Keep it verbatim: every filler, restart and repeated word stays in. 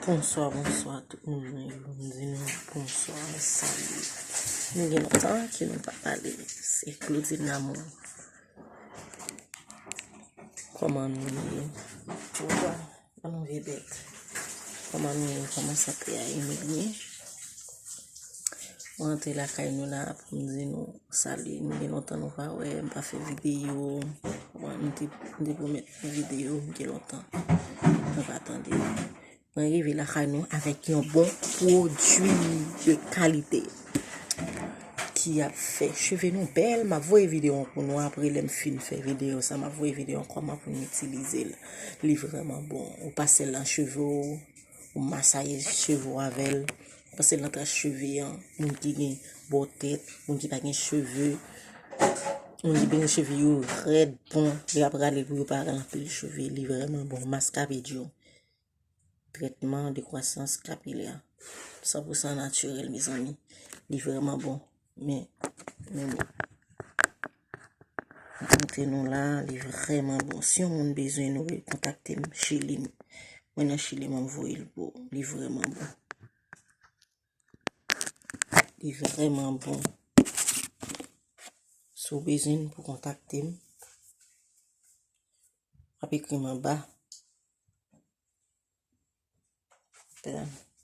Bonswa, bonswa tout moun nan yo. M di nou bonswa, salut. Nou gen lontan ke nou pa pale. Se Claudine Lamour. Kòman nou ye? Bonswa, an nou vye bèt. Kòman nou ye? Kòman sante a ye? Nou byen? Mwen rantre lakay nou la pou m di nou salut. Nou gen lontan nou pa wè, m pa fè videyo. Bon, m te, m te pwomèt fè videyo, m gen lontan mwen pa tande. Mwen rive lakay nou avèk yon bon pwodui de kalite ki ap fè cheve nou bèl. M ap voye videyo an pou nou apre lè m fin fè videyo sa. M ap voye videyo an kòman pou nou itilize l. Li vrèman bon. Ou pase l nan cheve w, ou masaye cheve w avè l. Ou pase l nan tras cheve an. Moun ki gen bò tèt, moun ki pa gen cheve, moun ki gen cheve yo rèd, bon, yo ap rale l pou yo pa rale anpil cheve. Li vrèman bon. Maskabedyo. Trètman de kwasans kapilè. San pou san natirèl, mezanmi. Li vrèman bon. Men, men bon. M montre nou la, li vrèman bon. Si yon moun bezwen nou, kontakte m, Chili. Mwen nan Chili, mwen voye l pou ou. Li vrèman bon. Li vrèman bon. Si w bezwen l pou kontakte m, w ap ekri m anba. Pè,